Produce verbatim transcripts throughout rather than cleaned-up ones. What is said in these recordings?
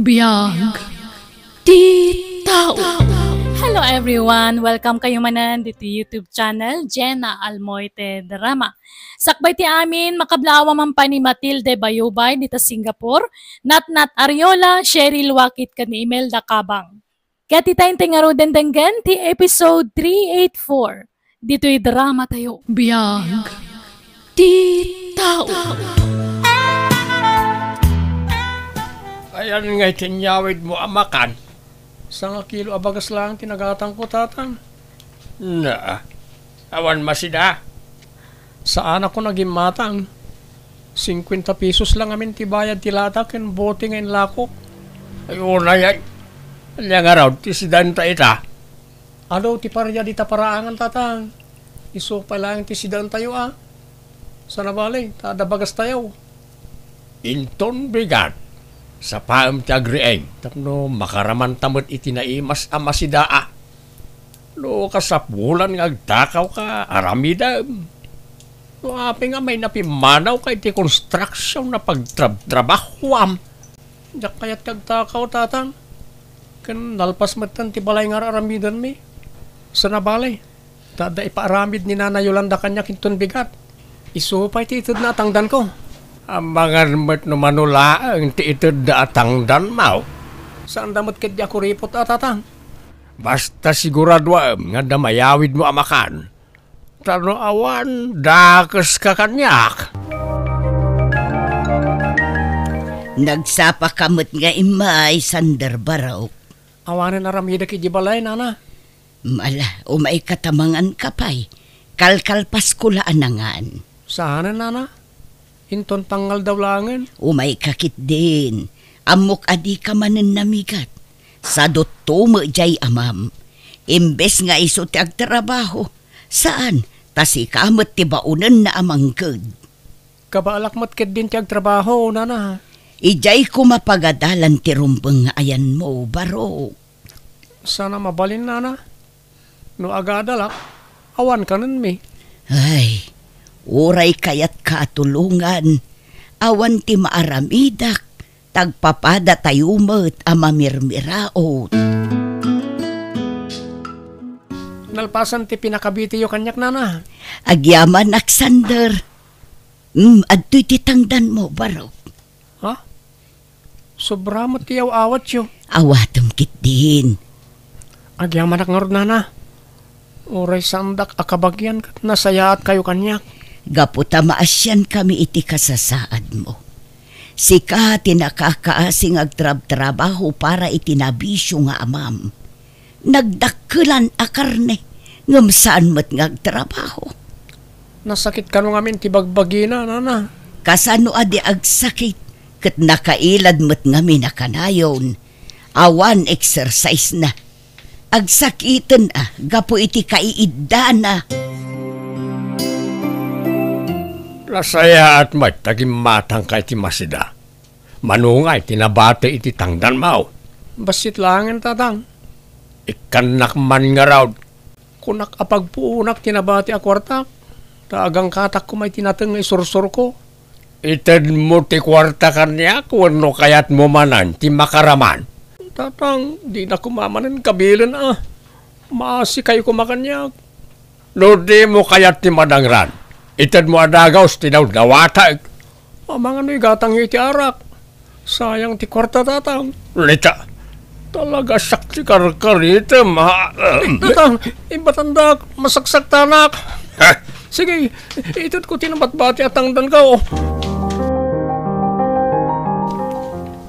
Biag ti tao. Hello everyone! Welcome kayo manen ditoy YouTube channel, Jenna Almoite Drama. Sakbay ti amin, makablaawa man pay ni Matilde Bayubay dita Singapore, Natnat Ariola, Cheryl Wakit ken ni Imelda Kabang. Ket ita intay ngaruden denggen ti episode three eight four ditoy drama tayo. Biag ti tao. Ayan ngay ti inyawid mo a makan. Sanga kilo a bagas lang ti nagatangko, tatang. Na, awan masida. Saanak ko nagimmatang. Singkuenta pesos lang amin ti bayad ti lata ken bote nga inlakok. Ay, unay ay. Ania ngarud ti sidanta ita? Adu ti paria dita paraangan, tatang. Isu pay laeng ti sidaentayo, a. Sana bale, ta adda bagastayo. Inton bigat, sapaem ti agriing tapno makaramanta met iti naimas a masidaa. No kasapulan nga agtakawka, aramidem. No apay nga mayna pimmanawka iti konstruksion a pagtrabtrabahuam. Diak kayat nga agtakaw, tatang. Ken nalpas metten ti balay nga ar-aramidenmi. Sana bale, ta adda ipaaramid ni Nana Yolanda kaniak inton bigat. Isu pay ti itedna a tangdanko. Amangan met no mano laeng ti itedda a tangdanmo. Saanda met ketdi a kuripot a, tatang. Basta siguraduaem nga adda mayawidmo a makan. Ta no awan, dakeska kaniak. Nagsapaka met nga immay, Sander Barok. Awanen aramidek idiay balay, nana. Mala, umayka ta manganka pay. Kalkalpasko la a nangan. Saanen, nana? Inton pangngaldaw laengen. Umayka ketdin. Ammok a dika manen namigat. Sadutto met diay amam. Imbes nga isu ti agtrabaho, saan, ta sika met ti baonenna a mangked. Kabaalak met ketdin ti agtrabaho, nana. Idiay koma pagadalan ti rumbeng nga ayanmo, Barok. Sana mabalin, nana. No agadalak, awan kanenmi. Ay, uray kayatka a tulongan, awan ti maaramidak, ta agpapadatayo met a mamirmiraot. Nalpasan ti pinakabitiyo kaniak, nana. Agyamanak, Sander. Mm, adtoy ti tangdanmo, Barok. Ha? Sobra met ti aw-awatyo. Awatem ketdin. Agyamanak ngarud, nana. Uray saandak a kabagian ket nasayaatkayo kaniak. Gapu ta maasiankami iti kasasaadmo. Sika ti nakakaasi nga agtrabtrabaho para iti nabisio nga amam. Nagdakkelan a karne, ngem saan met nga agtrabaho. Nasakit kano ngamin ti bagbagina, nana. Kasano a di agsakit, ket nakailad met ngamin a kanayon. Awan exercise na. Agsakiten a gapu iti kaiiddana. Nasayaat met ta gimmatangka iti masida. Mano ngay ti nabati iti tangdanmo? Bassit laengen, tatang. Ikkannak man ngarud. Kunak a pagpuonak ti nabati a kuartak, ta agangkatak koma iti nateng nga isursurko. Itedmo ti kuarta kaniak wenno kayatmo manen ti makaraman? Tatang, dina koma manen kabilen a. Maasikayo koma kaniak. No dimo kayat ti madangran, itedmo a dagus ti nawnawatek. Amangan no igatangyo iti arak. Sayang ti kuarta, tatang. Lita. Talaga siak ti karkaritem, ha? Tatang, imbatandak, masaksaktanak. Ha? Sige, itedko ti nabatbati a tangdanko.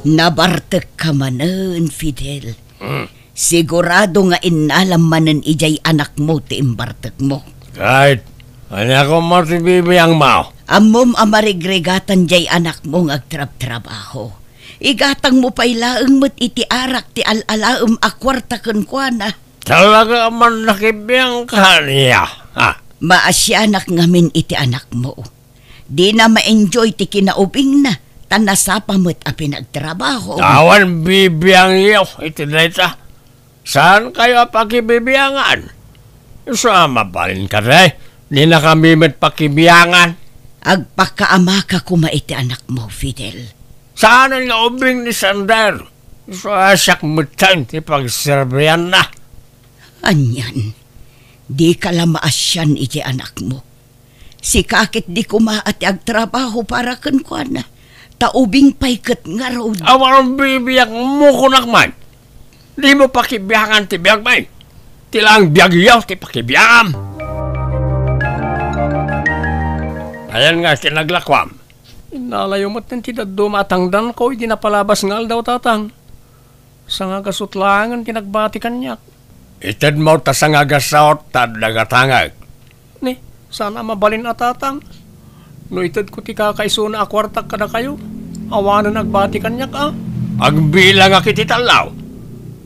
Nabartekka manen, Fidel. Hmm. Sigurado nga innalam manen idiay anakmo ti imbartekmo. Ket, ania koma ti bibiangmo? Ammom a marigrigatan diay anakmo nga agtrabtrabaho. Igatangmo pay laeng met iti arak ti al-alaem a kuarta kenkuana. Talaga a man nakibiangka, ania? Ha? Maasianak ngamin iti anakmo. Dina ma-enjoy ti kinaubingna, ta nasapa met a pinagtrabaho. Awan bibiangyo iti dayta. Saankayo a pakibibiangan? Isu a mabalin kadi, dinakami met pakibiangan. Agpakaamaka koma iti anakmo, Fidel. Saanen nga ubing ni Sander? Suasiak metten ti pagserbianna. Anian, dika la maasian iti anakmo. Sika ketdi koma a ti agtrabaho para kenkuana, ta ubing pay ket ngarud. Awan bibiag mo kunak man. Dimo pakibiangan ti biagmi. Ti laeng biagyo ti pakibiangam. Ayan nga ti naglakuam. Innalayo met ti dadduma a tangdanko idi napalabas nga aldaw, Tatang. Sangagasut laengen ti nagbati kaniak. Itedmo ta sangagasut ta adda gatangek. Ni, saan a mabalin a, Tatang. No itedko ti kakaisuna a kuartak kadakayo, awanen agbati kaniak a. Agbilangak iti tallo.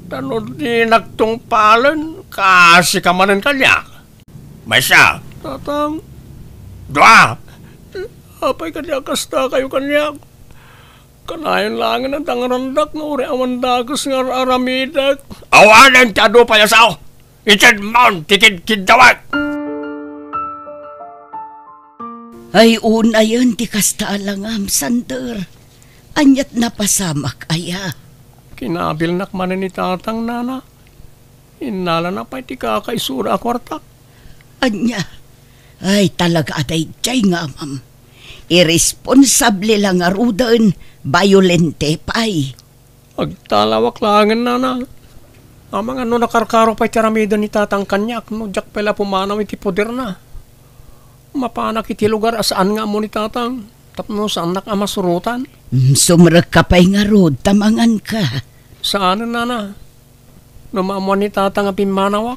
Ta no dinak tungpalen, kaasika manen kaniak. Maysa. Tatang. Dua. Apay kadi a kastakayo kaniak? Kanayon laengen a dangrandak nga uray awan dakes nga ar-aramidek. Awanen ti adu pay a sao. Itedmon ti kidkiddawek. Ay, unayen ti kasta a langam, Sander. Aniat napasamak aya? Kinabilnak manen ni Tatang, Nana. Innalana pay ti kakaisura a kuartak. Ania? Ay, talaga a daydiay nga amam. Irresponsable la ngaruden, bayolente pay. Agtalawak laengen, Nana. Amangan no nakarkaro pay ti aramiden ni Tatang kaniak no diak pay la pumanaw iti poderna. Mapanak iti lugar a saan nga ammo ni Tatang, tapno saannak a masurotan. Mm, sumrekka pay ngarud, ta manganka. Saanen, Nana. No maammoan ni Tatang a pimmanawak,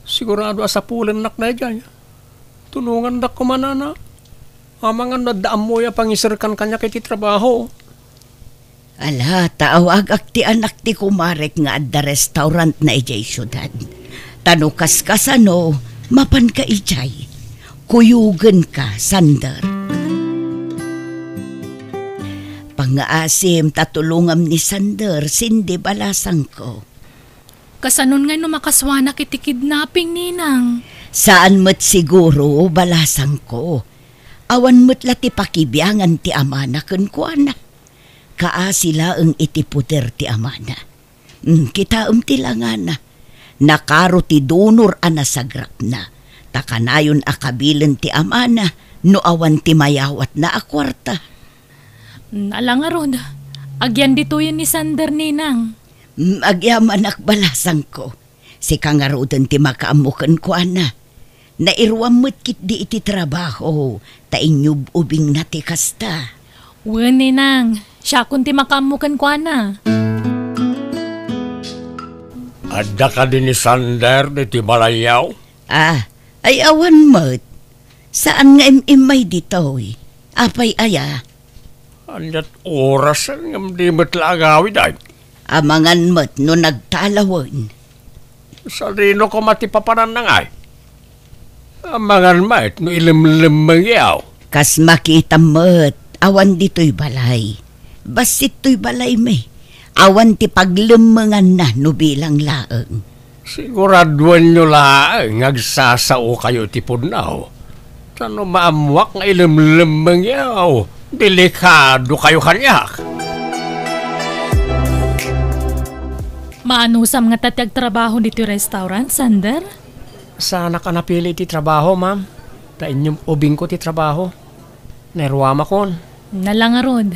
sigurado a sapulennak daydiay. Tulongandak koma, Nana. Amangan no adda ammoyo a pangiserkan kaniak iti trabaho. Ala, ta awagak ti anak ti kumarek nga adda restaurantna idiay siudad. Ta no kaskasano, mapanka idiay. Kuyogenka, Sander. Pangngaasim ta tulongam ni Sander, Cindy, balasangko. Kasanon ngay no makasuanak iti kidnapping, Ninang? Saan met siguro, balasangko. Awan met la ti pakibiangan ti amana kenkuana. Kaasi laeng iti poder ti amana. Mm, kitaem ti langana. Nakaro ti donor a nasagrapna. Ta kanayon a kabilen ti amana no awan ti mayawatna a kuarta. Mm, ala ngarud, agyan ditoyen ni Sander, Ninang. Mm, agyamanak, balasangko. Sika ngaruden ti makaammo kenkuana. Nairuam met ketdi iti trabaho, ta inyub-ubingna ti kasta. Wen, Ninang, siakon ti makaammo kenkuana. Adda kadi ni Sander ditoy balayyo? Ah, ay awan met. Saan nga im-immay ditoy. Apay aya? Aniat orasen ngem di met la agawid, ay? Amangan met no nagtalawen. Sadino koma ti papananna ngay? Amangan met no ilemlemmengyo. Kas makitam met, awan ditoy balay. Bassit toy balaymi. Awan ti paglemmenganna no bilang laeng. Siguraduenyo laeng nga agsasaokayo iti pudno. Ta no maammoak nga ilemlemmengyo, delikadokayo kaniak. Maanusam ngata ti agtrabaho ditoy restaurant, Sander? Saanak a napili ti trabaho, ma'am. Ta inyub-ubingko ti trabaho. Nairuamakon. Ala ngarud,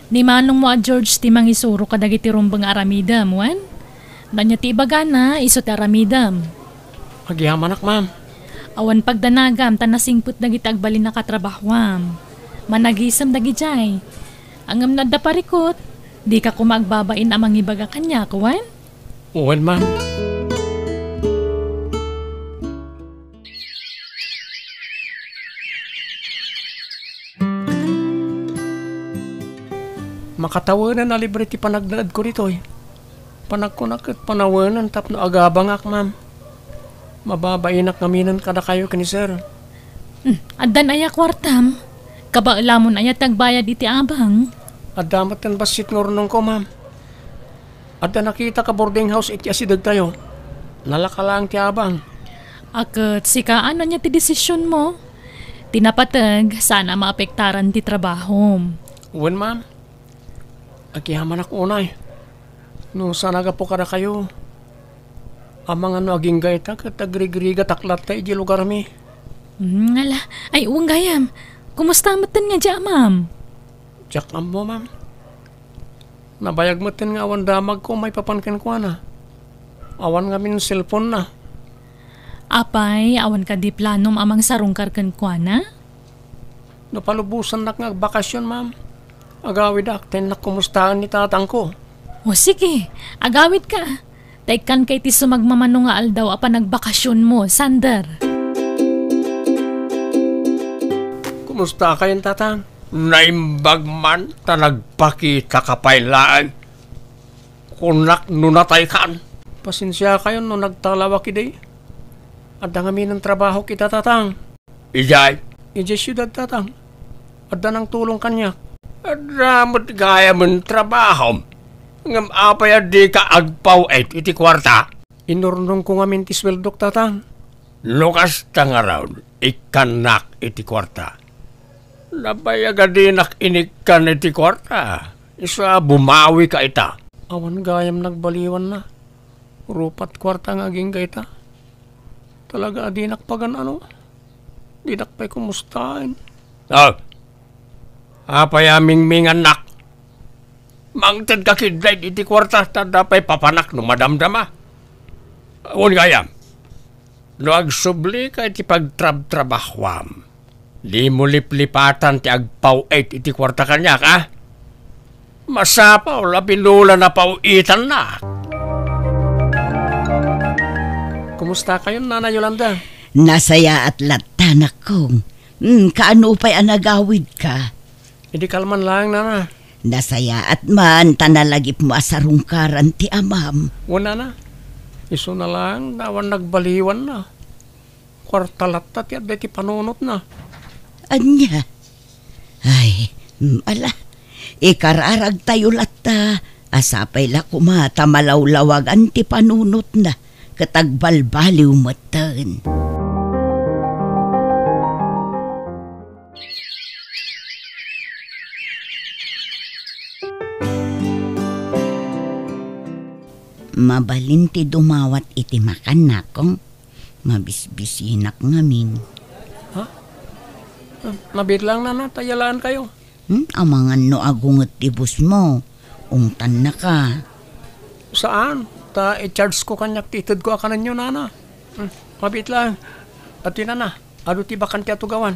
ni manongmo a George ti mangisuro kadagiti rumbeng nga aramidem, wen? Ania ti ibagana, isu ti aramidem. Agyamanak, ma'am. Awan pagdanagam ta nasingpet dagiti agbalin a katrabahoam. Managisem dagidiay. Ngem no adda parikut, dika koma agbabain a mangibaga kaniak, wen? Wen, ma'am. Makatawenan a libre ti panagnaedko ditoy. Panagkunak ket panawenen tapno agabangak, ma'am. Mababainak ngaminen kadakayo ken ni sir. Hmm, addan aya kuartam? Kabaelamon aya ti agbayad iti abang? Adda met ken bassit nga urnongko, ma'am. Adda nakitak a boarding house iti asidegtayo. Nalaka laeng ti abang. A ket sika, ania ti desisionmo? Ti napateg, saan a maapektaran ti trabahom. Wen, ma'am. Agyamanak unay. No saan a gapu kadakayo, amangan no agingga ita ket agrigrigatak latta idiay lugarmi. Hmm, ala. Ay, wen gayam. Kumusta metten nga diay amam? Diak ammo, ma'am. Nabayag metten nga awan damagko maipapan kenkuana. Awan ngamin cellphone-na. Apay, awan kadi planom a mangsarungkar kenkuana? No palubosannak nga agbakasyon, ma'am, agawidak ta innak kumustaen ni tatangko. O sige, agawidka. Ta ikkanka iti sumagmamano nga aldaw a panagbakasyonmo, Sander. Kumusta kayon, tatang? Naimbag man ta nagpakitaka pay laeng. Kunak no nataykan. Pasensiakayon no nagtalawak idi. Adda ngamin a trabahok ita, tatang. Idiay? Idiay siudad, tatang. Adda nangtulong kaniak. Adda met gayamen trabahom. Ngem apay a dika agpaw-it iti kuarta? Inurnongko ngamin ti sueldok, tatang. No kasta ngarud, ikkannak iti kuarta. Nabayag a dinak inikkan iti kuarta. Isu a bumawika ita. Awan gayam nagbaliwanna. Rupat kuarta nga agingga ita. Talaga a dinak pagan-ano. Dinak pay kumustaen. Ah, apay a mingmingannak? Mangtedka ketdi iti kuarta, ta adda pay papanak no madamdama. Wen gayam, no agsublika iti pagtrabtrabahuam, dimo liplipatan ti agpaw-it iti kuarta kaniak, a? Masapul a binulan a paw-itannak. Kumusta kayon, Nana Yolanda? Nasayaat latta, nakong. Hmm, kaano pay a nagawidka? Idi kalman laeng, Nana. Nasayaat man ta nalagipmo a sarungkaran ti amam. Wen, Nana. Isuna laeng ta awan nagbaliwanna. Kuarta latta ti adda iti panunotna. Ania? Ay, mm, ala. Ikararagtayo latta. Sapay la koma ta malawlawagan ti panunotna ket agbalbaliw metten. Mabalin ti dumawat iti makan, nakong. Mabisbisinak ngamin. Ha? Ah, mabiit laeng, Nana, ta yalaankayo. Hmm? Amangan no agunget ti busmo. Ungtannaka. Saan? Ta i-charge ko kaniak ti itedko a kanenyo, Nana. Hmm, mabiit laeng. Atoy, Nana, adu ti bakan ti atugawan.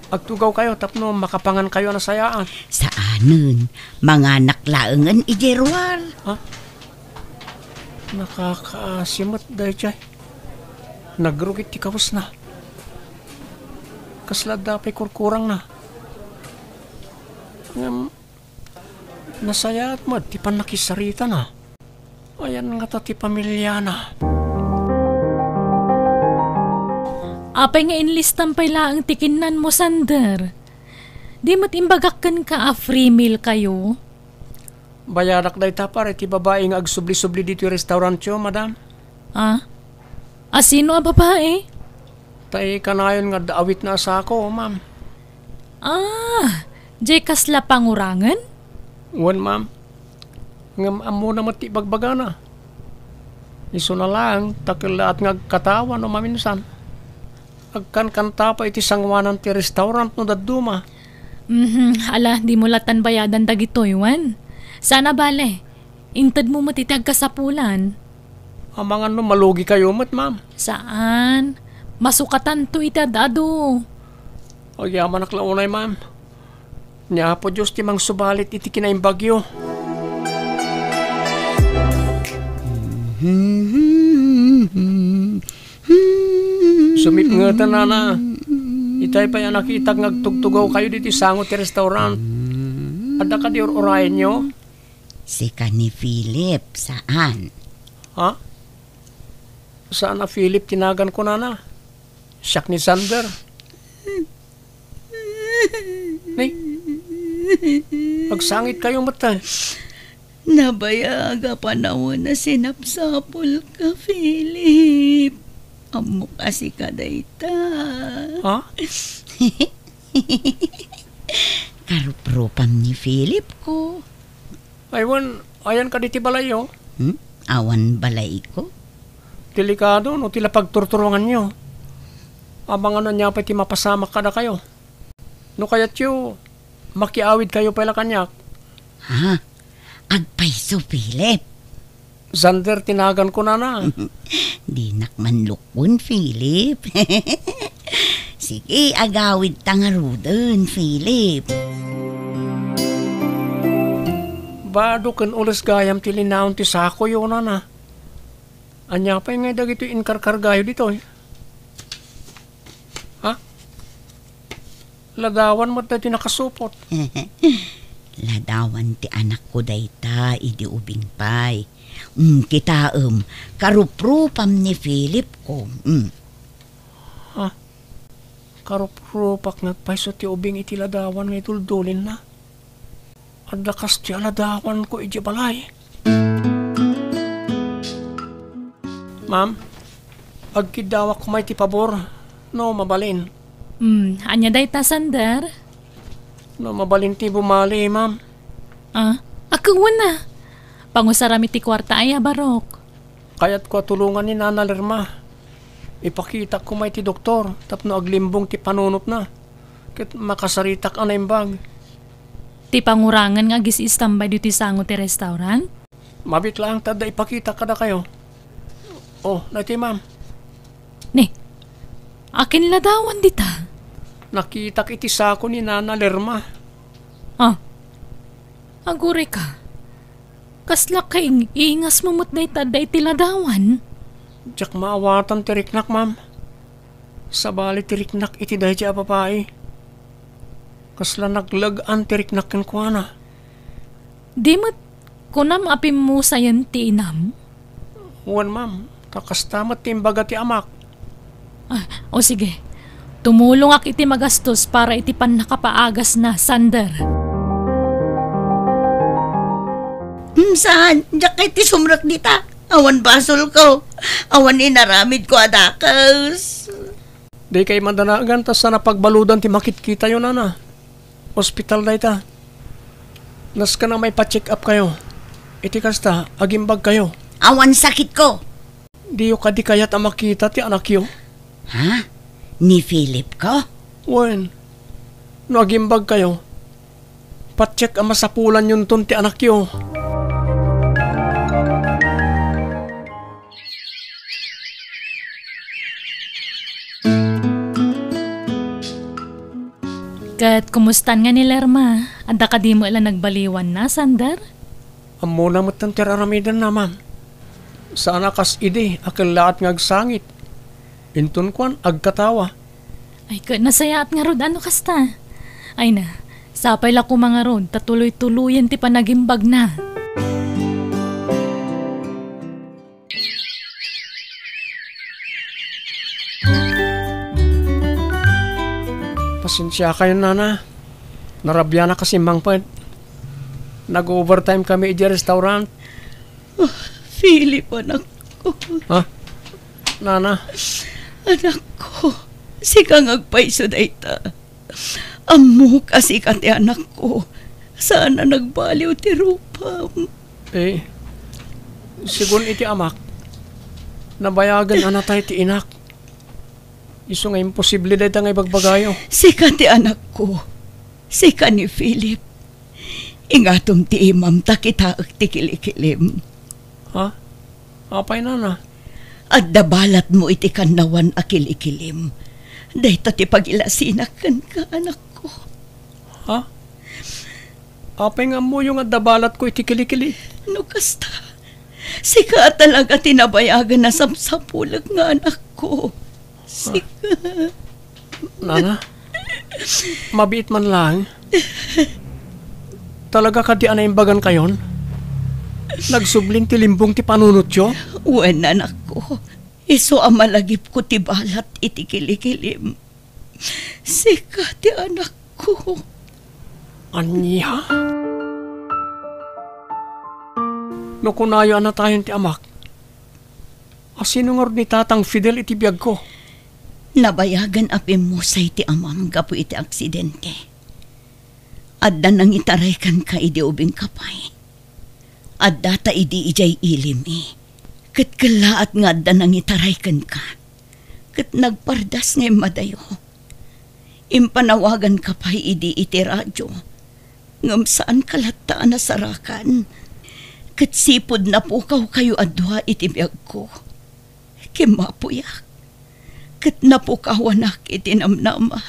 Agtugawkayo tapno makapangankayo a nasayaat. Saanen. Manganak laengen idiay ruar. Ha? Nakakaasi met daydiay. Nagrugit ti kawesna. Kasla adda pay kurkurangna. Ngem, nasayaat met ti pannakisaritana. Ayan ngata ti pamiliana. Apay nga inlistam pay laeng ti kinnanmo, Sander? Di met imbagak kenka a free meal kayo? Bayadak dayta para iti babai nga agsubli-subli ditoy restaurantyo, madam. Ah? A sino a babai? Tay kanayon nga adda awitna a sako, ma'am. Ah, jay kasla pangurangen? Wen, ma'am. Ngem ammona met ti ibagbagana. Isuna laeng, ta kellaat nga agkatawa no maminsan. Agkankanta pay iti sangoanan ti restaurant no dadduma. Mhm, ala, dimo latan bayadan dagitoy, wen? Saan a bale, intedmo met iti agkasapulan. Amangan no malugikayo met, ma'am. Saan? Masukatanto iti ad-adu. Agyamanak la unay, ma'am. Ni Apo Dios ti mangsubalit iti kinaimbagyo. Sumipngeten, Nana. Itay pay a nakitak nga agtugtugawkayo ditoy sango ti restaurant. Adda kadi ur-urayenyo? Sika ni Philip, saan? Ha? Saan a Philip ti naganko, Nana? Siak ni Sander. Ni? Agsangitkayo met, eh. Nabayag a panawen a sinapsapulka, Philip. Ammok a sika dayta. Ha? Karuprupam ni Philip ko. Ay, wen, ayan kadi ti balayyo? Hmm? Awan balayko? Delikado no ti la pagturturonganyo. Amangan no ania pay ti mapasamak kadakayo. No kayatyo, makiawidkayo pay la kaniak. Ha? Agpayso, Philip? Xander ti naganko, nana. Dinak manlukon, Philip. Sige, agawidta ngaruden, Philip. Bado ken ules gayam ti linaon ti sakoyo, nana. Ania pay ngay dagitoy inkarkargayo ditoy? Ha? Ladawan met daytoy nakasupot. Ladawan ti anakko dayta idi ubing pay. Mm, kitaem, karuprupam ni Philip ko. Mm. Ha? Karuprupak nga agpayso ti ubing iti ladawan nga iduldulinna. Adda kastoy a ladawanko idiay balay. Ma'am, agkiddawak koma iti pabor, no mabalin. Hmm, ania dayta, Xander? No mabalin ti bumali, ma'am. Ah, a, wen a. Pangusaram iti kuarta aya, Barok. Kayatko a tulongan ni Nana Lerma. Ipakitak koma iti doktor tapno aglimbong ti panunotna. Ket makasaritak a naimbag. Ti pangurangan nga agis-istambay ditoy sango ti restaurant? Mabiit laeng ta adda ipakitak kadakayo. Oh, daytoy, ma'am. Ne, akin ladawan dita? Nakitak iti sako ni Nana Lerma. Ah, agurayka. Kasla kaing-ingasmo met dayta adda iti ladawan? Diak maawatan ti riknak, ma'am. Sabali ti riknak iti daydiay a babai. Kasla nagleg-an ti riknak kenkuana. Di met kunam a pimmusayen ti inam? Wen, ma'am. Ta kasta met ti imbaga ti amak. Ah, o sige. Tumulongak iti magastos para iti pannakapaagasna, Xander. Hmm, saan? Diak kayat ti sumrek dita. Awan basolko. Awan inaramidko a dakes. Dikay madanagan ta saan a pagbaludan ti makitkitayo, nana. Ospital dayta. Nasken a maipa-check up kayo. Iti kasta, agimbag kayo. Awan sakitko. Diyo kadi kayat a makita ti anakyo? Ha? Ni Philip ko? Wen, no agimbag kayo, pa-check a masapulanyonton ti anakyo. Ket kumustan nga ni Lerma? Adda kadi met la nagbaliwanna, Xander? Ammona metten ti ar-aramidenna, ma'am. Saan a kas idi a kellaat nga agsangit. Inton kuan, agkatawa. Ay, ket nasayaat ngarud a no kasta. Ay na, sapay la koma ngarud ta tuloy-tuloyen ti panagimbagna. Pasensiakayon, nana. Narabianak a simmangpet. Nag-overtime kami idiay restaurant. Ah, Philip, anakko. Ha? Nana? Anakko, sika nga agpayso dayta. Ammok a sika ti anakko. Saan a nagbaliw ti rupam. Eh, sigun iti amak, nabayagen a natay ti inak. Isu nga imposible dayta nga ibagbagayo. Sika ti anakko. Sika ni Philip. Ingatom ti imam ta kitaek ti kilikilim. Ha? Apay, nana? Adda balatmo iti kannawan a kilikilim. Dayta ti pagilasinak kenka, anakko. Ha? Apay nga ammoyo nga adda balatko iti kilikilim? No kasta, sika a talaga ti nabayagen a sapsapulek nga anakko. Sika. Nana, mabiit man laeng. Talaga kadi a naimbagankayon? Nagsublin ti limbong ti panunotyo? Wen, anakko. Isu a malagipko ti balat iti kilikilim. Sika ti anakko. Ania? No kunayo a natayon ti amak, a sino ngarud ni Tatang Fidel iti biagko? Nabayagen a pimmusay ti amam gapu iti aksidente. Adda nangitaray kenka idi ubingka pay. Addata idi idiay ilim, eh. Ket kellaat nga adda nangitaray kenka. Ket nagpardas nga immadayo. Impanawaganka pay idi iti radio. Ngem saanka latta a nasarakan. Ket sipud napukawkayo a dua iti biagko. Kimmapuyak. Ket napukawanak iti namnama.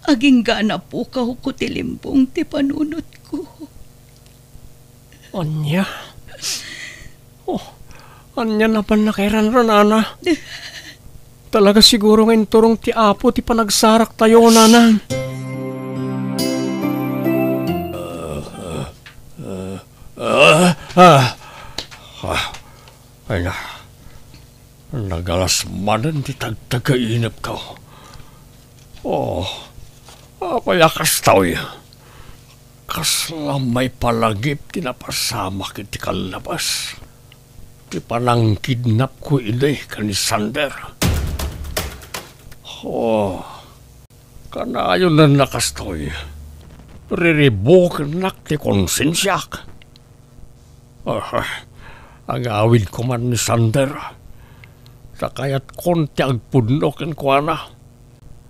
Agingga napukawko ti limbong ti panunotko. Ania? Oh, ania napan nakairanran, Ana? Talaga siguro nga inturong ti Apo ti panagsaraktayo, Nanang. Ah, ah, ah, ah. Ay na, nagalas manen ti tagtagainepko. Oh, apay a kastoy? Kasla maipalagip ti napasamak iti kallabas. Ti panangkidnapko idi ken ni Sander. Oh, kanayon a kastoy. Riribukennak ti konsensiak. Ah, agawidko man ni Sander. Ta kayatkon ti agpudno kenkuana.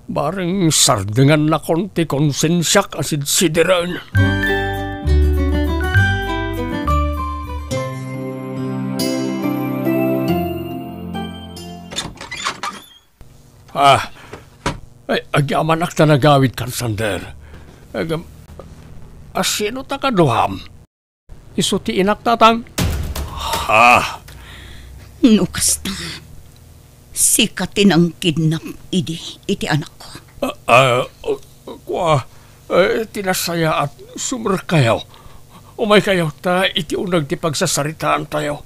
Bareng sardengannakon ti konsensiak a sidsidiren. Ah, ay, agyamanak ta nagawidkan, Sander. Agam-, a, sino ta kaduam? Isu ti inak, Tatang. Ha? No kasta, sika ti nangkidnap idi iti anakko. Ah, ah, kua, eh, ti nasayaat, sumerkayo. Umaykayo, ta iti uneg ti pagsasaritaantayo.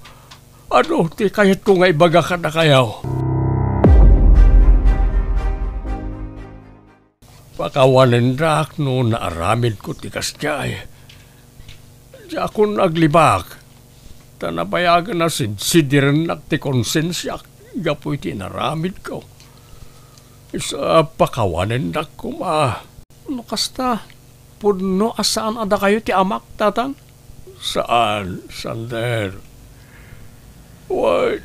Adu ti kayatko nga ibaga kadakayo. Pakawanendak no naaramidko ti kasdiay. Diakon aglibak, ta nabayagen a sidsidirennak ti konsensiak gapu iti inaramidko. Isu a pakawanendak koma. No kasta, pudno a saan a dakayo ti amak, Tatang? Saan, Sander. Wen,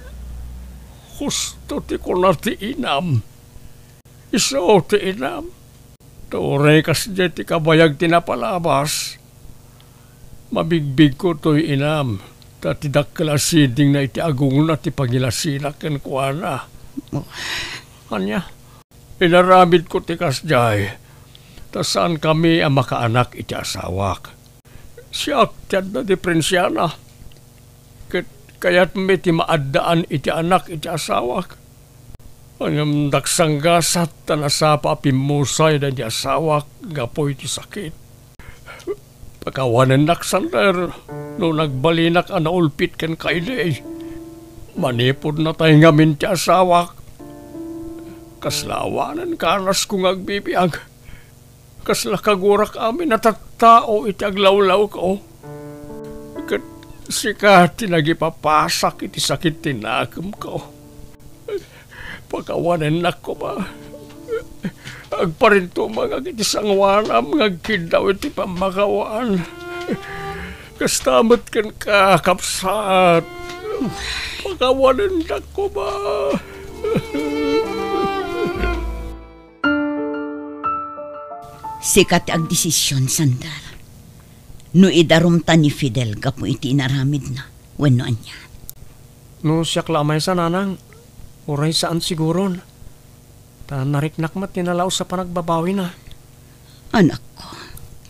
husto ti kuna ti inam. Isu ti inam. Ta uray kasdiay ti kabayag ti napalabas, mabigbigko toy inam, ta ti dakkel a sidingna iti agungna ti pangilasinak kenkuana. Ania? Inaramidko ti kasdiay, ta saankami a makaanak iti asawak. Siak ti adda diprensiana, ket kayatmi ti maaddaan iti anak iti asawak. Ngem daksanggasat ta nasapa a pimmusay daydi asawak gapu iti sakit. Pakawanennak, Sander, no nagbalinak a naulpit kenka idi. Manipud natay ngamin ti asawak. Kasla awanen kanasko nga agbibiag. Kasla kagurak amin a tattao iti aglawlawko. Ket sika ti nagipapasak iti sakit ti nakemko. Pakawanennak koma. Agparintumengak iti sangoanam nga agkiddaw iti pammakawan. Kasta met kenka, kabsat. Pakawanennak koma. Sika ti agdesision, Sander. No idarumta ni Fidel gapu iti inaramidna, wenno ania? No siak la a maysa, Nanang, uray saan siguron. Ta nariknak met ti nalaus a panagbabawina. Anakko.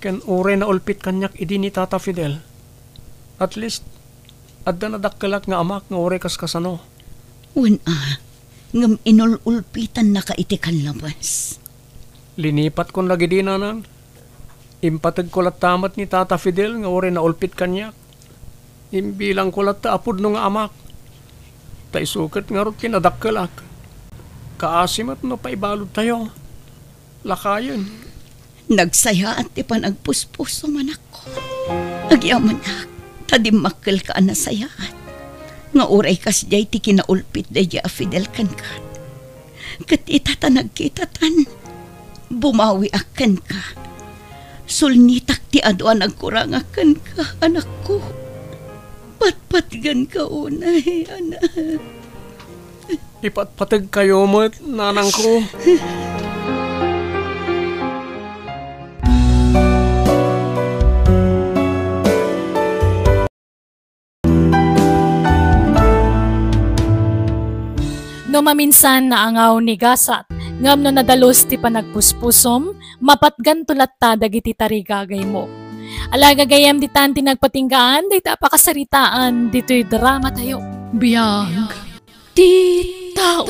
Ken uray naulpit kaniak idi ni Tata Fidel. At least, adda nadakkelak nga amak nga uray kaskasano. Wen a, ngem inul-ulpitannaka iti kallabas. Linipatkon dagidi, Nanang. Impategko latta met ni Tata Fidel nga uray naulpit kaniak. Imbilangko latta a pudno nga amak. Ta isu ket ngarud ti nadakkelak. Kaasi met no paibaludtayo. Lakayen. Nagsayaat ti panagpuspusom, anakko. Agyamanak, ta dimmakkelka a nasayaat. Nga uray kasdiay ti kinaulpit daydi a Fidel kenka. Ket ita ta nagkitatan, bumawiak kenka. Sulnitak ti adu a nagkurangak kenka, anakko. Patpatganka unay, anak. Ipatpategkayo met, nanangko. No maminsan naangaw ni gasat, ngem no nadalus ti panagpuspusom, mapatganto latta dagiti tarigagaymo. Ala, gagayyem ditan ti nagpatinggaan dayta a pakasaritaan ditoy dramatayo. Biag ti tao.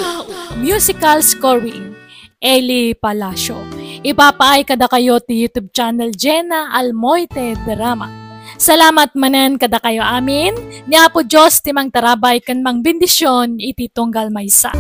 Musical scoring, Eli Palacio. Ipapaay kadakayo ti YouTube channel Jenna Almoite Drama. Salamat manen kadakayo amin. Ni Apo Dios ti mangtarabay ken mangbendisyon iti tunggal maysa.